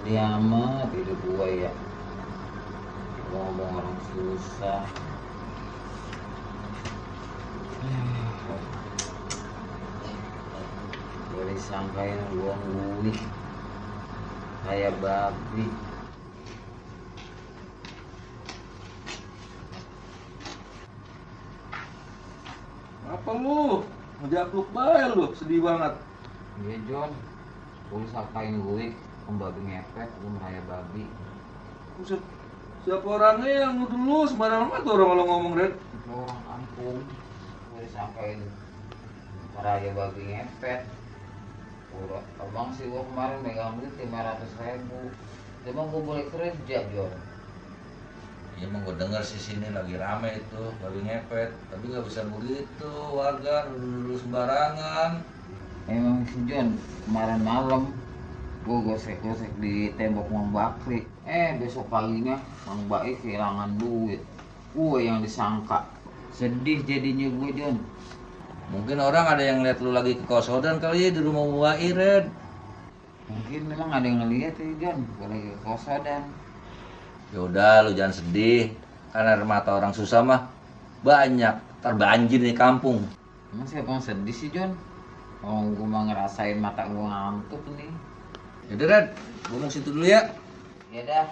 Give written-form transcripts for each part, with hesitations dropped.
Dia amat hidup gua ya. Ngomong orang susah. Gua disangkain buang duit kayak babi. Apa lu? Ngejakluk bae lu, sedih banget. Iya John, gua disangkain gue pembabi ngepet, gua meraya babi. Buset, siapa orangnya yang nuduh lu sembarangan banget orang kalau ngomong, Red? Itu orang kampung, gua disangkain meraya babi ngepet. Abang sih gua kemarin megang duit 500.000. Cuma gua boleh kerja John. Iya emang gue denger sih sini lagi rame itu babi ngepet, tapi nggak bisa begitu warga dulu sembarangan. Emang si John kemarin malam gua gosek-gosek di tembok Mang Bakri. Besok paginya Mang Bakri kehilangan duit. Gue yang disangka. Sedih jadinya gue John. Mungkin orang ada yang lihat lu lagi ke kosodan kali ya di rumah Bu Iren. Mungkin memang ada yang ngeliat ya John, gue lagi ke kosodan. Ya udah lu jangan sedih, karena air mata orang susah mah banyak, ntar banjir nih kampung. Emang siapa yang sedih sih John? Oh, gue mah ngerasain mata gue ngantuk nih. Yaudah Red, gue mau situ dulu ya. Ya dah.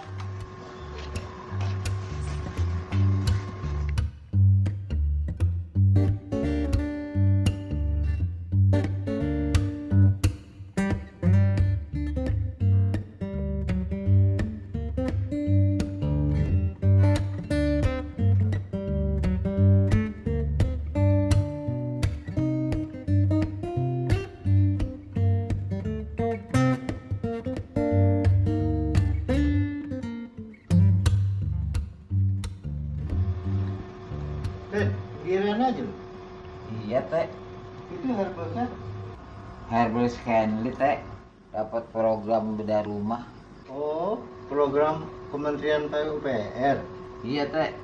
Giliran aja lu. Iya teh. Itu herbalnya. Herbal Scanly teh dapat program bedah rumah. Oh, program Kementerian PUPR. Iya teh.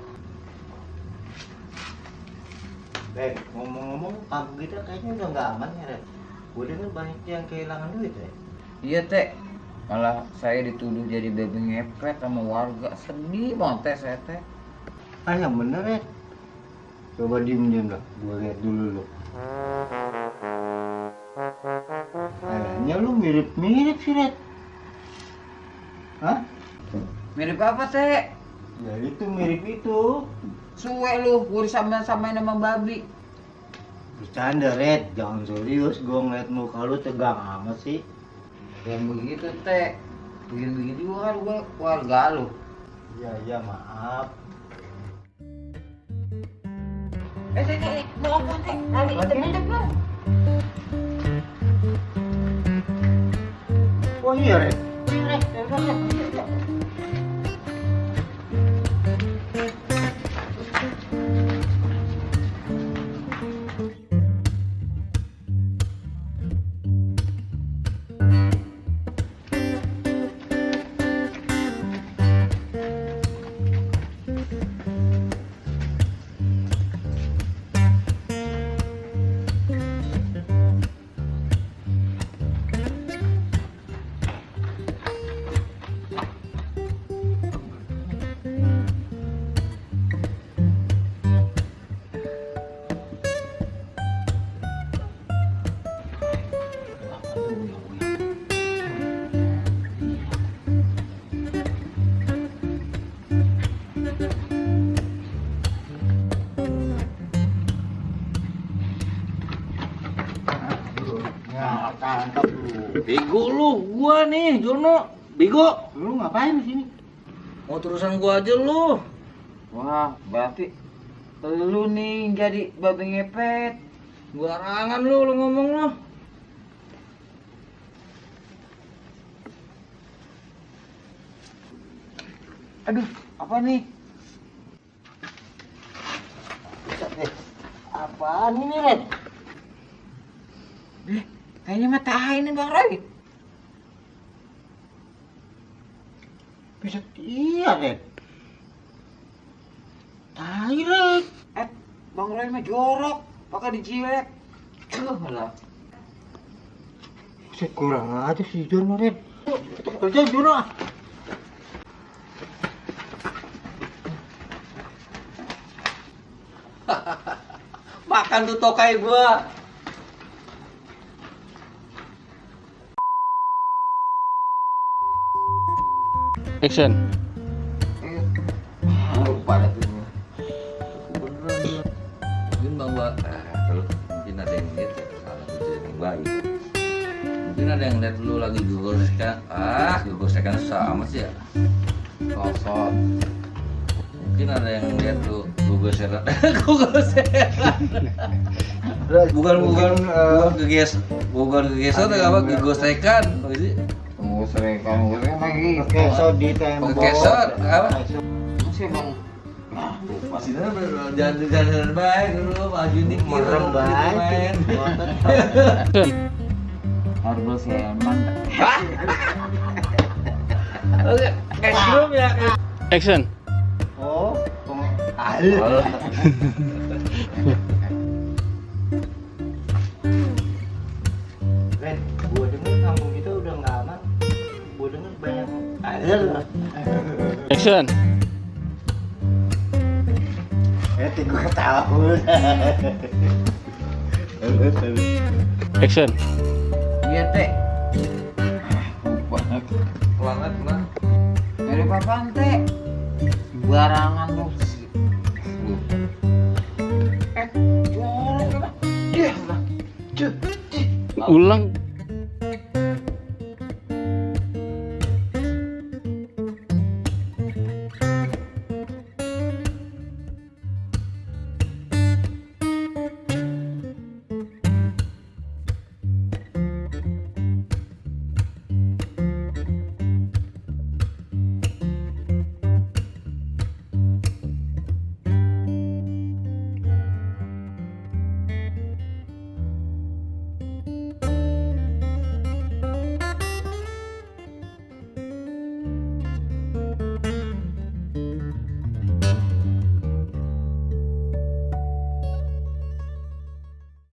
Ngomong-ngomong, kampung kita kayaknya udah nggak aman ya, Red. Gue dengar banyak yang kehilangan duit, ya. Iya teh. Malah saya dituduh jadi babi ngepet sama warga. Sedih banget teh saya teh. Ah, yang bener, Red. Coba diem lah, gue lihat dulu lu. Kayaknya lu mirip-mirip sih, Red. Hah? Mirip apa teh? Ya itu mirip itu. Suwe lu, gue disamain-samain sama babi. Bercanda, Red. Jangan serius, gue ngeliat muka lu tegang amat sih. Yang begitu teh. Begini-begini juga kan gue keluarga lu. Iya, maaf. Teh, mau apa teh? Lari intip-intip lu. Oh iya, Red. Tangkap lu. Bego lu, gua nih Jono. Bego. Lu ngapain di sini? Mau terusan gua aja lu. Wah, berarti lu nih jadi babi ngepet. Barangan lu ngomong lu. Aduh, apa nih? Apaan ini, Red? Kayaknya mata ini Bang Roy. Bisa iya, Red. Tai, Red. Bang Roy mah jorok, pakai dijiwek. Lah. Kurang aja si Jono, Red. Kerja Jono. Makan tuh tokai gua. Action. Pada tuh. Mungkin Bang Ba, kalau mungkin ada yang lihat ya, salah satu yang baik. Mungkin ada yang lihat lu lagi gogosekan susah amat sih ya. Kosong. Mungkin ada yang lihat lu gogosekan. Bukan kegeser atau apa, gegosekan. Apa sih? Tunggu serekan lagi. Kesot di tembok. Kesot, apa? Masih bang. Masih jangan baik dulu, maju dikit. Merem banget. main. Action. Harus seman. Oke, ekstrim ya. Action. Oh, Red, gua denger kampung kita udah nggak aman. Gua denger banyak air. Action. Gua ketahuan. Action. Iya teh. Banget mah. Dari papan teh. Barangan tuh. Ulang.